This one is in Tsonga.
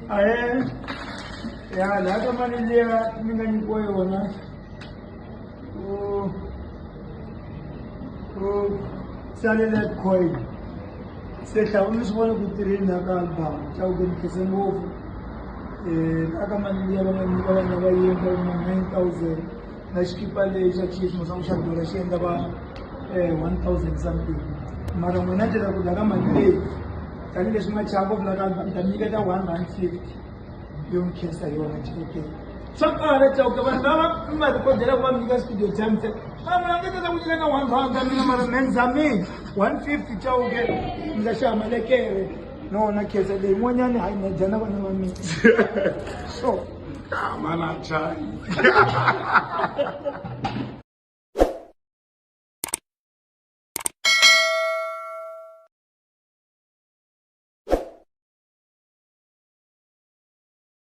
Ahee ya laha ka mali liya mi nga nyikiwa yona u u salele coin se hlawu mi swi vona ku tirheni la ka album Chauke ni khense ngopfu um aka mali liya va nga nyika vanhu lava yendla ma 9,000 na xikipa lexi xa Chiefs xa ku xa durha xi endla va 1,000 something mara n'wina ndlela ku la ka mali leyi tanihileswi nga chava ngopfu la ka album ta nyiketa R1.50 yo mi khensa hi yona Chauke swa kala Chauke vanhu lava mi va rhikodela ku va mi nyika studio time se va nga ta ku nyika na R1 ya mina mara me ni zamile 150 Chauke ni ta xava malekere no na khensa leyi n'wanyani hayi na dya na vana va mina so Mana chai.